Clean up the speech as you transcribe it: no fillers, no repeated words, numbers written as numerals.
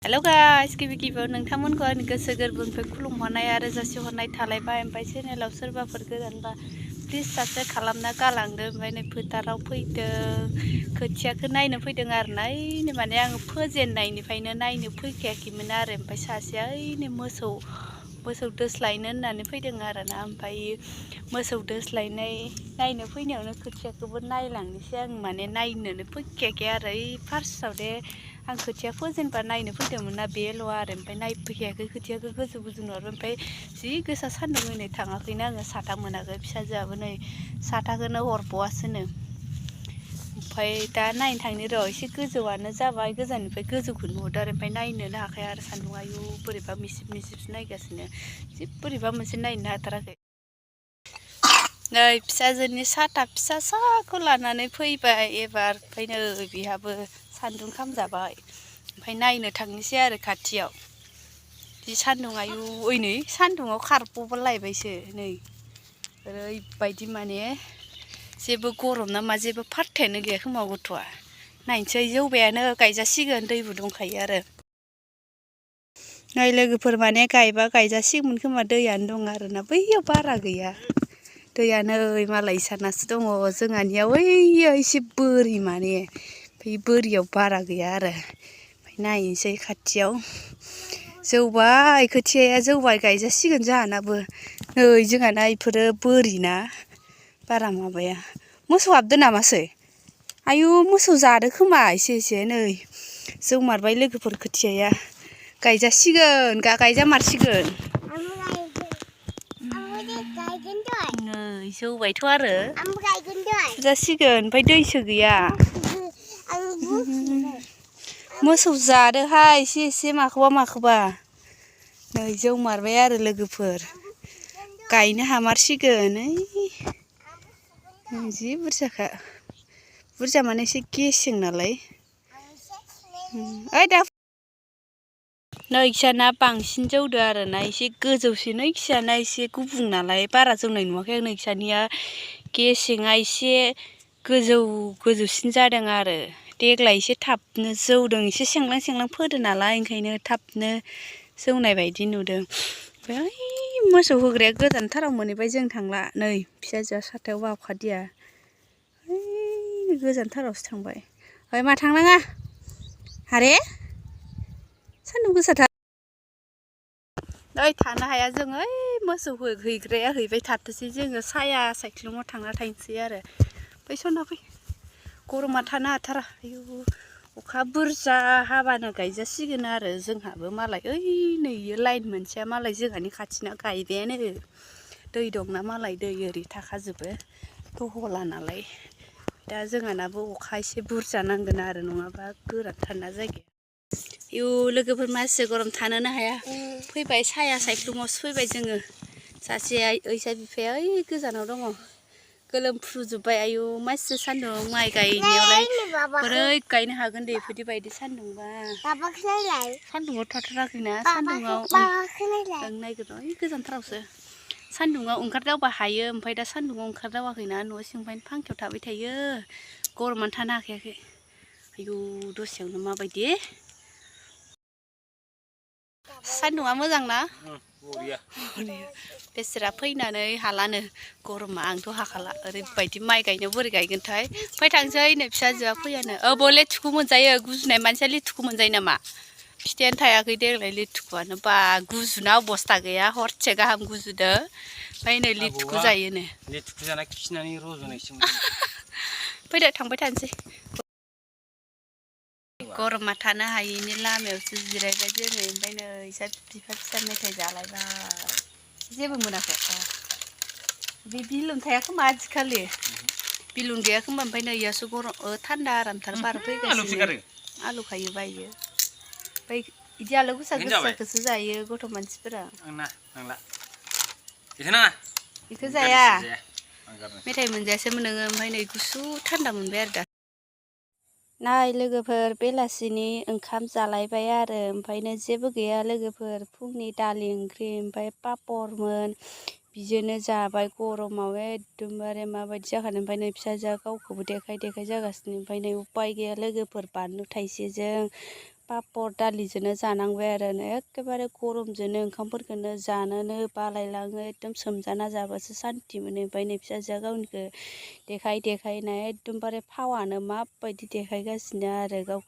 Hello guys गिबियाव नोंथांमोनखौ आंनि गोसो गोरबोनिफ्राय खुलुमहरनाय आरो जासिहरनाय थालायबाय। ओमफ्राय चेनेलाव सोरबाफोर गोदानबा प्लिज साबस्क्राइब खालामना गालांदो। ओमफ्राय नै फोथाराव फैदों, खोथियाखौ नायनो फैदों आरो नायनो माने आङो फोजेननायनिफ्रायनो नायनो फैखायाखैमोन आरो। ओमफ्राय सासेया ओइनो मोसौ दोस्लायनो होननानै फैदों आरो ना। ओमफ्राय मोसौ दोस्लायनाय नायनो फैनायावनो खोथियाखौबो नायलांनोसै आं माने नायनोनो फैखायाखै आरो। ओइ फार्स्टआव दे आं खोथिया फोजेनबा नायनो फैदोंमोन ना बेल' आरो। ओमफ्राय नायफैखायाखै खोथियाखौ गोजौ नुहरबाय। ओमफ्राय जि गोसा सान्दुं होनाय थाङाखैनो आङो साथा मोनाखै। फिसाजोआबो नै साथाखौनो हरबावासोनो। ओमफ्राय दा नायनो थांनि र' एसे गोजौआनो जाबाय, गोजाननिफ्राय गोजौखौ नुहरदों आरो। ओमफ्राय नायनोनो हाखाया आरो सान्दुं आयु बोरैबा मिसिबसो नायगासिनो, जि बोरैबा मोनसे नायनो हाथाराखै। नै फिसाजोनि साथा फिसाखौ लानानै फैबाय एबार। ओमफ्राय नै बिहाबो सान्दुं खामजाबाय। ओमफ्राय नायनो थांनोसै आरो खाथियाव। जि सान्दुं आयु ओइ नै सान्दुङाव खारबलायबायसो नै। ओरैबायदि माने जेबो गरम ना मा जेबो फात्तायानो गैया खोमा गथ'आ। नायनोसै जौबायानो गायजासिगोन, दैबो दंखायो आरो। नै लोगोफोर माने गायबा गायजासिगौमोन खोमा, दैयानो दं आरोना। बैयाव बारा गैया दैयानो, मालाय इसानासो दङ। जोंहानियाव ओइयो एसे बोरि माने, बे बोरियाव बारा गैया आरो। ओमफ्राय नायनोसै खाथियाव जौबाय, खोथियाया जौबाय, गायजासिगोन जोंहानाबो। नै जोंहाना इफोरो बोरि ना, बारा माबाया। मोसौ हाबदो नामासै? आयु मोसौ जादो खोमा एसे नै जौमारबाय लोगोफोर खोथियाया। गायजासिगोन, गायजामारसिगोन। नै जौबायथ' आरो फुजासिगोन। ओमफ्राय दैसो गैया। मोसौ जादोहाय एसे माखौबा। नै जौमारबाय आरो लोगोफोर, गायनो हामारसिगोन। ओइ जि बुरजा माने एसे गेसें नालाय। ओइ दा नै इसाना बांसिन जौदो आरो ना, एसे गोजौसिन। इसाना एसे गुबुं नालाय बारा जौनाय नुवाखै आं। नोंसानिया गेसेङा एसे गोजौसिन जादों आरो। देग्लाय एसे थाबनो जौदों, एसे सेंलां फोदो नालाय ओंखायनो थाबनो जौनाय बायदि नुदों। ओमफ्राय ओइ मोसौ होग्राया गोजानथाराव मोनहैबाय, जों थांला। नै फिसाजोआ साथायावबो हाबखादिया, ओइ गोजानथारावसो थांबाय। ओइ मा थांनाङा हारे, सान्दुं गोसाथार। ओइ थानो हाया जों, ओइ मोसौ हैग्राया हैबाय थाथोंसै, जोङो साया सायख्लुमाव थांना थाहैनोसै आरो। फै सना फै, गरमा थानो हाथारा। आयु अखा बुरजा हाबानो गायजासिगोन आरो जोंहाबो। मालाय ओइ नै लाइन मोनसेया मालाय जोंहानि खाथिना गायबायानो। दै दंना मालाय, दै ओरै थाखाजोबो दहला नालाय। दा जोंहानाबो अखा एसे बुरजा नांगोन आरो, नङाबा गोरानथारना जायगाया। आयु लोगोफोर मानसि गरम थानोनो हाया। फैबाय साया सायख्लुमावसो फैबाय जोङो। सासेया ओइसा बिफाया ओइ गोजानाव दङ, गोलोमफ्रुजोब्बाय। आयु मानसि सान्दुं माइ गायनायावलाय बोरै गायनो हागोन दे बेफोरबायदि सान्दुंबा। सान्दुङाव थाथाराखैना, सान्दुङाव नायगोन ओइ गोजानथारावसो। सान्दुङाव ओंखारदावबा हायो, ओमफ्राय दा सान्दुङाव ओंखारदावाखैना, न' सिंनिफ्रायनो फांखायाव थाबाय थायो। गरमानो थानो हाखायाखै। आयु दसेयावनो माबायदि सान्दुङा मोजां ना? बेसेरा फैनानै हालानो गरमा, आंथ' हाखाला। ओरैबायदि माइ गायनायाव बोरै गायगोनथाय। फै थांसै नै फिसाजोआ फैयानो। बले लेथुखु मोनजायो, गुजुनाय मानसिया लेथुखु मोनजायो नामा? फिथाइयानो थायाखै देग्लाय लेथुखुआनो, बा गुजुना अबस्था गैया, हरसे गाहाम गुजुदो। ओमफ्राय नै लेथुखु जायोनो। लेथुखु जाना खिनानै रज'नायसो। फैदो थांबाय थानोसै। गरमा थानो हायिनि लामायावसो जिरायबाय जोङो। ओमफ्राय नै बिफा फिसा मेथाइ जालायबाय। जेबो मोनाखै? बे बिलुन थाया खोमा आजिखालि, बिलुन गैया खोमा। ओमफ्राय नै इयासो गरम थान्दा आरामथार बार फैगासिनो। आलु खायो बायो। ओमफ्राय बिदि आलु गोसाखौसो जायो गथ' मानसिफोरा। बेखौ जाया, मेथाइ मोनजायासोमोन नोङो। ओमफ्राय नै गुसु थान्दा मोनबाय आरो दा। नाय लोगोफोर बेलासिनि ओंखाम जालायबाय आरो। ओमफ्रायनो जेबो गैया लोगोफोर, फुंनि दालि ओंख्रि ओमफ्राय पापरमोन, बिजोंनो जाबाय। गरमाव एकदमबारे माबायदि जाखानो। ओमफ्राय नै फिसाजोआ गावखौबो देखाय जागासिनो। ओमफ्राय नै उपाय गैया लोगोफोर, बानलु थाइसेजों पापर दालिजोंनो जानांबाय आरो एखेबारे गरमजोंनो ओंखामफोरखौनो जानोनो बालायलाङो एकदम सोमजाना जाबासो सान्थि मोनो। ओमफ्राय नै फिसाजोआ गावनिखौ देखाय देखायना एकदमबारे फावानो माबायदि देखायगासिनो आरो गाव